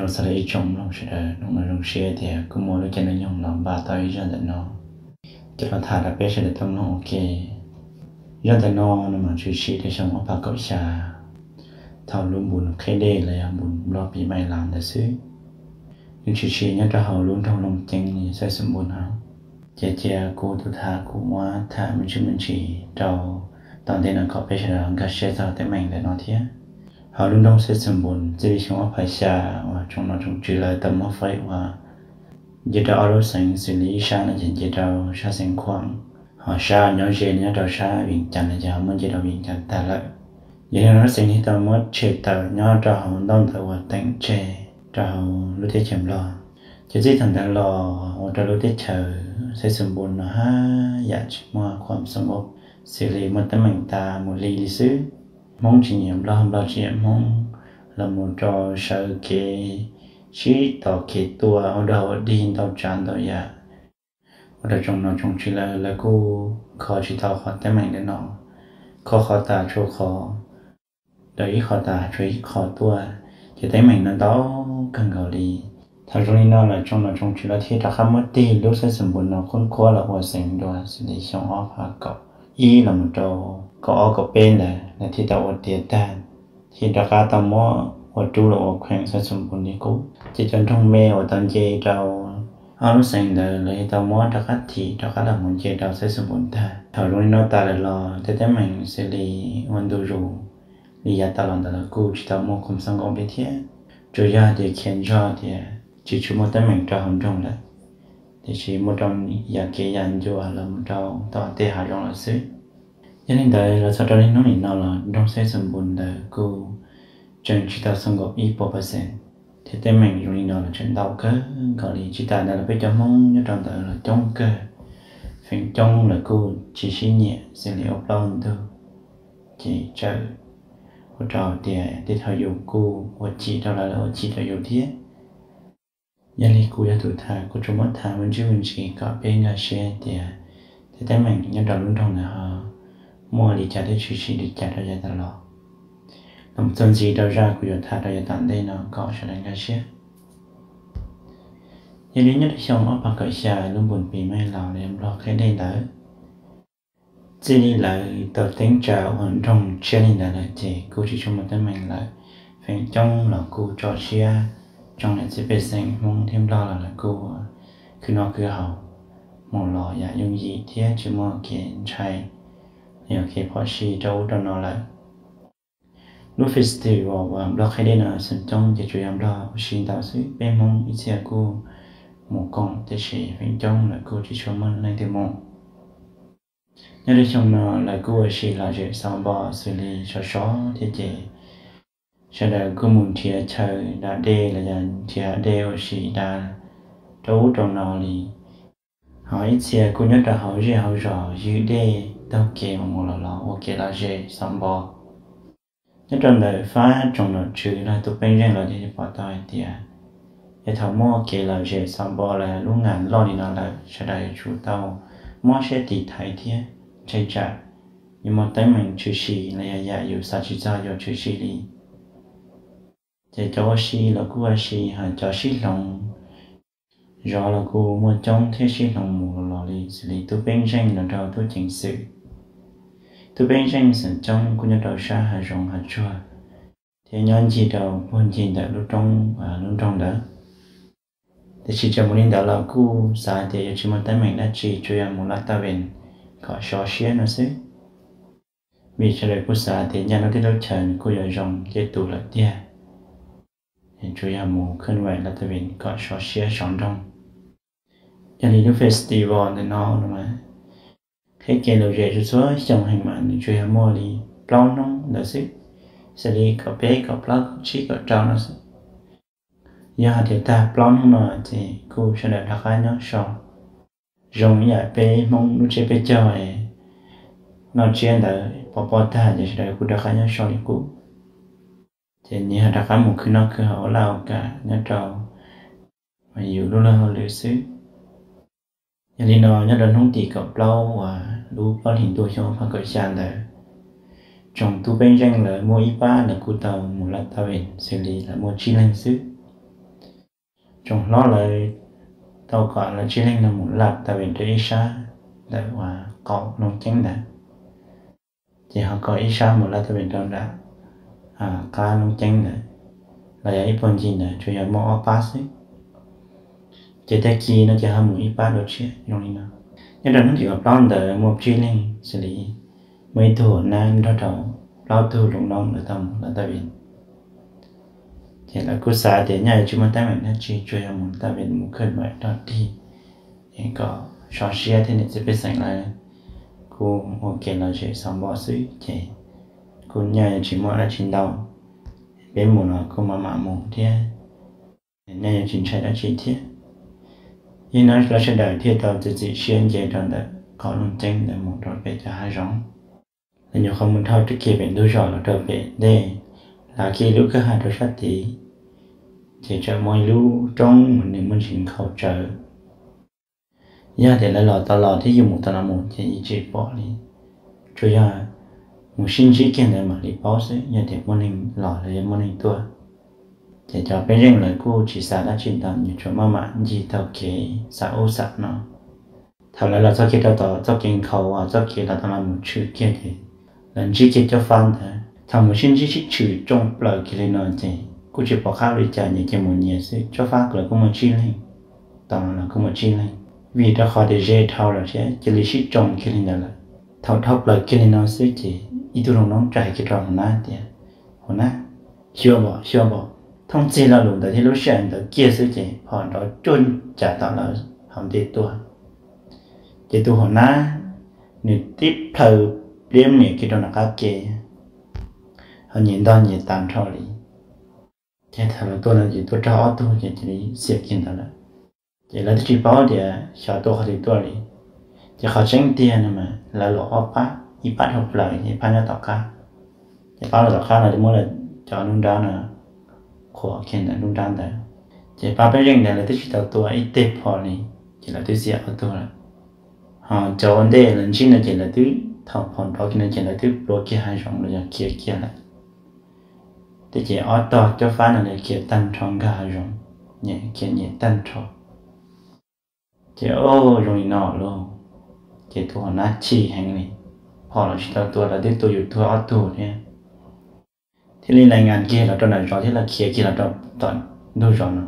Txog rau ib tsoom mloog sawv daws, hnub no zoo siab tias kuj muaj lub caij lub nyoog los npaj tau ib zaj ntawm no coj los tham rau peb sawv daws tau mloog ua ke. Zaj ntawm no nws mas tshwm sim rau xyoo ob phav kaum xya, thaum lub npus qheb dej los yog npus nplog pis mais laus ntawd xwb. Nws tshwm sim nyob rau hauv lub nroog Looj Ceeb, Xaib Xwm Npun no. Ces cia kuv tus tham kuv muab tham me ntsis me ntsis rau tom ntej no kom peb sawv daws nkag siab txog teeb meem ntawm no thiab. Hauv lub nroog Xaib Xwm Npun txij li xyoo ob phav xya uas tsoom nom tsoom tswv lawv tau muab faib ua nce rau ob lub xeev xws li ib sab no ces nce rau sab xeev Khuam, ho sab nyob ze nyob rau sab Vias Cas no ces ho muab nce rau Vias Cas tag lawm. Yog li no lub xeev thiaj tau muab tshem tawm nyob rau hauv ntaub ntawv uas teem tseg rau hauv lub teb chaws Nplog. Ces txij thaum ntawd los ua rau lub teb chaws Xaib Xwm Npun no haj yam tsis muaj khuam xoo nkaus, xws li muaj teeb meem tas mus li li xwb. Hmoob tsis nyiam Nplog, Nplog tsis nyiam Hmoob, los mus rau sawv kev sib tos kev tua ua dog ua dig ntau tsav ntau yam, ua rau tsoom nom tsoom tswv lawv lawv kuj kho tsis tau qhov teeb meem ntawm no, kho qhov tas tshuav qhov, rau ib qho tas tshuav ib qho tuaj, ces teeb meem no ntau kawg nkaus li. Thaum zoo li no lawm tsoom nom tsoom tswv lawv thiaj rov qab muab tig lub Xaib Xwm Npun no qhuab qhuab los ua xeev dua xws li xyoo ob phav kaum ib los mus rau kaum ob kaum peb ntawd lawv thiaj tau ua tiav tag, thiaj rov qab tau muab ua rub los ua kheem Xaib Xwm Npun li qub. Ces cov nroog me uas tau nce rau ob lub xeev ntawd lawv thiaj tau muab rov qab thim rov qab los mus nce rau Xaib Xwm Npun tag. Thaum zoo li no tas lawm los tej teeb meem xws li ua ntu zus li yav tas los ntawd los kuj tsis tau muaj khuam xoo nkaus li thiab. Tsuas yog tias khiav ntsog tias tsis tshua muaj teeb meem rau hauv nroog lawm, tiam sis muaj rau yam kev yam ncua los mus rau tom tej hav zoov lawm xwb. Yog li ntawd los txog rau niaj hnub nim no los nroog Xaib Xwm Npun ntawd kuj tseem tsis tau xoo nkaus ib puas percent, thiab teeb meem zoo li no los tseem ntau kawg nkaus li. Tsis tas ntawd los peb cov Hmoob nyob rau ntawd los coob kawg, feem coob lawv kuj tsis sib nyiam xws li ua plaub ua ntug, ces txawm ua rau tias tej thaum yus kuj ua chim rau lawv, lawv ua chim rau yus thiab. Yog li kuv yog tus tham kuv tsuas muab tham me ntsis me ntsis kom peb nkag siab tias tej teeb meem nyob rau lub nroog ntawd ho muaj li cas thiab tshwm sim li cas rau yav tas los. Los txog ntxiv rau zaj kuv yuav tham rau yav tom ntej no kom sawv daws nkag siab. Yog li nyob rau xyoo ob phav kaum xya lub npus pis mais laus li nplog qheb dej ntawd, txij li lawv tau teeb tsa ua nroog tshiab li ntawd lawm ces kuj tsis tshua muaj teeb meem lawm. Feem coob los kuj tso siab, tsoom niam txiv pej xeem Hmoob thiab Nplog los lawv kuj khwv noj khwv haus, mus los yam yooj yim thiab tsis muaj kev ntshai, yog kev phom sij rau ub rau no lawm. Lub festival uas nplog qheb dej no feem coob ces tsuas yog nplog ua si ntau xwb, peb Hmoob ib txhia kuj mus koom tiam sis feem coob lawv kuj tsis tshua muaj leej twg mus. Nyob rau xyoo no lawv kuj ua si lom zem xauv npo xws li sov sov thiab ces sawv daws kuj mus nrhiav chaw da dej los yog nrhiav dej ua si da rau ub rau no li. Ho ib txhia kuj nyob rau hauv zej hauv zos ywg dej taug kev mus mus los los ua kev lom zem xauv npo. Nyob rau ntawm fab tsoom nom tswv los tus peeb zeej lawv thiaj pom tau hais tias yog thaum muaj kev lom zem xauv npo los lub ngam loj li no lawm sawv daws yuav tsum tau mob siab tiv thaiv thiab ntshai tsam yuav muaj teeb meem tshwm sim los yog yam yus xav tsis txog yuav tshwm sim li. Ces cov ua si los kuj ua si, ho cov sib hloov zov los kuj muaj coob thiab sib hloov mus los los li xws li tub peeb zeej los rau tub ceev xwm. Tub peeb zeej feem coob kuj nyob rau sab hav zoov hav tsuag thiab nyob ncig rau puag ncig ntawm lub roob, lub nroog ntawd. Tiam sis txawm mus li ntawd los kuj xav tias yuav tsis muaj teeb meem dab tsi, tsuas yog mus laj taj vees kom sov siab no xwb. Vim sawv daws kuj xav tias nyaj lub teb lub chaw nws kuj yuav zoo nce tus lawm tiag, tsuas yog mus khwj vais laj taj vees kom sov siab sov nroog. Yog li lub festival ntawm no mas qhib kev lom zem txhua xyoo heev mas nws tsuas yog muaj li plaub hnub ntawd xwb, xws li kaum peb kaum plaub kaum tsib kaum rau no xwb. Yog hais tias tag plaub hnub no ces kuj sawv daws rov qab nyob so, zoo ib yam peb Hmoob lub tsiab peb caug noj tsiab ntawd pov pob tag ces sawv daws kuj rov qab nyob so li qub. Ces nyias ho rov qab mus khwv noj khwv haus ua laj ua kam nyob rau yus lub luag hauj lwm xwb. Yog li no nyob rau hnub tim kaum plaub uas lub plaub hlis ntuj xyoo ob phav kaum xya ntawd, tsoom tub peeb zeej lawv muaj ib pab lawv kuj tau mus laj taj vees xws li lawv muaj tsib leeg xwb. tsoom hlob lawv tau kom lawv tsib leeg no mus laj tau pem rau ib sab ntawm uas qaum Looj Ceeb ntawd. Ces ho kom ib sab mus laj tau pem rau nram qab Looj Ceeb ntawd, los yog ib puag ncig ntawd tsuas yog muaj ob pab xwb. Ces tag kis no ces ho mus ib pab dua tshiab zoo li no. Nyob rau hnub tim kaum plaub ntawd muaj tsib leeg xws li muaj ib tug hauv nab nrog rau plaub tug hluas nraug lawv tau mus laj tau pem. Ces lawv kuj xav tias nyaj yuav tsis muaj teeb meem dab tsi, tsuas yog mus tau pem mus khwv npaim rog dig es kom sov siab thiab niam txiv pej xeem lawv kuj ua ke los zem xov npo xwb ces kuj nyaj yuav tsis muaj dab tsi ntau. Peb mus los kuj mam mam mus thiab, nyaj yuav tsis ntshai dab tsi thiab. Yog li no lawv sawv daws thiaj tau txiav txim siab nce rau ntawm qaum Looj Ceeb ntawd mus rau pem cov hav zoov. Lawv nyuam qhuav mus dhau kiag pem ntug zos los rau pem ntej, hlav kiag lub kwj ha rau sab tid, ces tseem muaj ib lub roob uas nws muaj ntsis nkhaus tsawv. Yog tias lawv los tau los thiab yus mus tau los mus ces yeej tsis pom li, tsuas yog mus sib ntsib kiag ntawd mam li paub xwb, yog tias muaj neeg los los yog muaj neeg tuaj. Ces cov pej xeem lawv kuj tsis xav dab tsi ntau, nws tsuas maj mam ncig taug kev xav ub xav no. Thaum lawv los txog kiag rau tom txoj kev nkhaus uas txoj kev los tau los mus tshwm kiag ces lawv ntsib kiag Cob Fab ntawd. Thaum mus sib ntsib sib tshwm tsoo plaws kiag li no ces kuj tsis pom qab ua li cas, nyias cia mus nyias xwb. Cob Fab lawv kuj muaj tsib leeg, tom no los kuj muaj tsib leeg, vim rau qhov tias ze dhau lawm thiab cia li sib tsoo kiag li ntawd lawm. Thaum dhau plaws kiag li no xwb ces ib tug hluas nraug txawm hais kiag rau hauv nab tias, Hauv nab, xyuas npaum xyuas npaum, thooj txig lo lus ntawd thiab lub sij hawm ntawd kiag xwb ces phom nrov cuag cas tom lawv hauv ntej tuaj. Ces tus hauv nab nws tib plhaw pliab miam kiag rau nram qab ke, ho nyias ntog nyias tas nrho li. Ces thaum lawv tuaj no ces tuaj raug ob tug ces cia li xiam kiag ntawd lawm. Ces lawv twb tsis paub tias xyov tuaj qhov twg tuaj li. Ces qhov tseeb tiag no mas lawv los ob pab, ib pab dhau plaws, ib pab nyob tom qab. Ces pab los tom qab no ces muab lawv cov nruab nrab no qhuas kiag ntawm nruab nrab ntawd. Ces pab pej xeem ntawd lawv twb tsis tau tua ib teg phom li, ces lawv twb xiam ob tug lawm. Ho cov ua ntej lawv ntsib no ces lawv twb, thaum phom nrov kiag no ces lawv twb plhuav kiag hav zoov los yog khiav kiag lawm. Tej ces ob tog Cob Fab no lawv khiav tag nrho nkag hav zoov, nyias khiav nyias tag nrho. Ces o, zoo li no lauj, ces tus hauv nab chim heev li, phom los tsis tau tua, lawv twb tua yus tuag ob tug thiab. Thiaj li lais ngas kiag los rau nram zos thiab lawv khiav kiag los rau tom ntug zos no,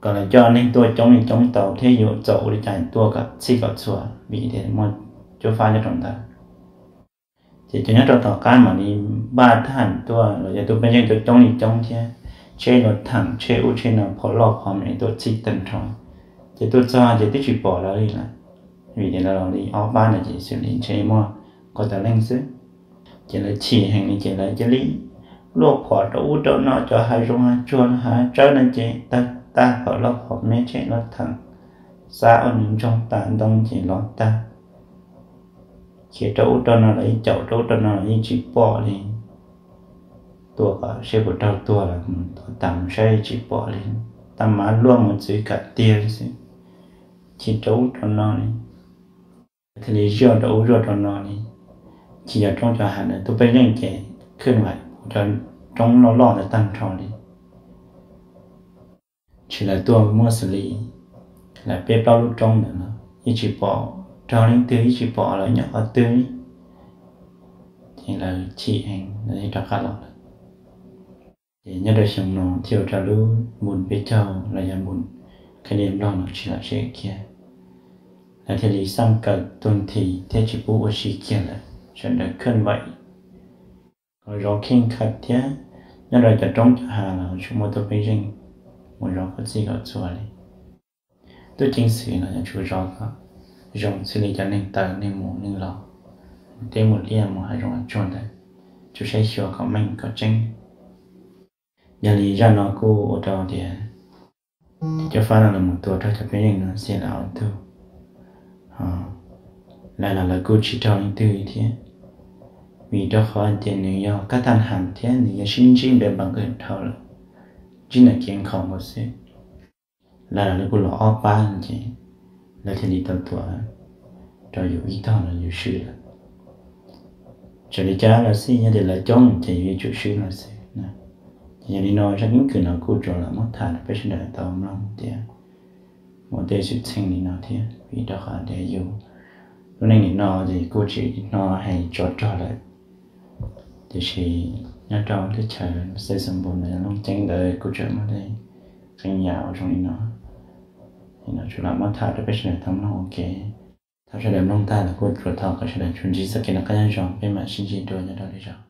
kom lawv coj neeg tuaj coob li coob tau thiab yuav txaus ua li cas tuaj kom txhij kom txhua, vim tias muaj Cob Fab nyob rau ntawd. Ces cov nyob rau tom qab mam li npaj thab ham tuaj los yog tus pej xeem tuaj coob li coob thiab, tsheb luag theem tsheb ub tsheb no phom loj phom me tuaj txhij tag nrho. Ces tuaj txog ces twb tsis pom lawv li lawm, vim tias lawv los li ob pab no ces xws li ntshe muaj kaum tawm leej xwb. Ces lawv chim heev li ces lawv cia li luaj phom rau ub rau no, cov hav zoov hav tsuag hav tsawb no ces tawg tag, phom loj phom me tsheb luag theem xa ua nws ntsoog tas ntoo ces lov tag. Khiav rau ub rau no los yeej caum rau ub rau no los yeej tsis pom li. Tua kom seb puas raug tuag los mus tua tas mus saib tsis pom li. Tab mas luaj mus txwv kam tiag li xwb. Chim rau ub rau no li, thiaj li zuaj rau ub zuaj rau no li. Chim cov roob cov hav ntawd, tus pej xeem ces khwb npaim cov roob loj loj ntawd tag nrho li. Tsis, lawv tuaj muaj xws li lawv peb plaub lub roob ntawd no, yeej tsis pom raug leej twg, yeej tsis pom lawv nyob qhov twg li. Ces lawv chim heev, lawv thiaj rov qab los lawm. Ces nyob rau xyoo no thiaj ua rau lub npus peb caug los yog npus khej dej nplog no tsis lam zem kiag. Lawv thiaj li xaj kawm tuag nthi thiab tsis pub ua si kiag lawm, sawv daws khwb npaim kom zov kheej khawm thiab. Nyob rau cov roob cov hav los tsuas muaj tus pej xeem mus zov kom txhij kom txhua li. Tub ceev xwm los yuav tsum zov kom zoo xws li cov neeg taw neeg mus neeg los, mus teb mus liaj mus hav zoov hav tsuag ntawd, tsum saib xyuas kom meej kom tseeb. Yog li zaj no kuj ua rau tias Cob Fab no los mus tua raug cov pej xeem no xiam lawm ob tug, lawv los lawv kuj tsis raug leej twg thiab, vim rau qhov tias nws yog kab thaj ham thiab nws yog sib ntsib npe npas nqis dhau lawm, ntsib ntawm kev nkhaus nkaus xwb. Lawv los lawv kuj los ob pab ces lawv thiaj li tau tua rau yus ib tog los yus swb lawm. Txawm li cas los xij, yog tias lawv coob ces yus yuav tsum swb los xwb. Ces yog li no zaj keeb kwm no kuj tsuas lam muab tham rau peb sawv daws tau mloog tias muaj tej xwm txheej li no thiab, vim rau qhov tias yus lub neej nim no ces kuj tsis hnov hais tsov rog lawm, tiam sis nyob rau teb chaws Xais Xoom Npus no yog Looj Ceeb ntawd kuj tseem muaj tej qee yam uas zoo li no. Ces no tsuas lam muab tham rau peb sawv daws tau mloog ua ke. Thov sawv daws mloog tag los kuj tsuas thov kom sawv daws tsuas ntsib txoj kev noj qab nyob zoo, peb mam sib ntsib dua nyob rau lwm zaus.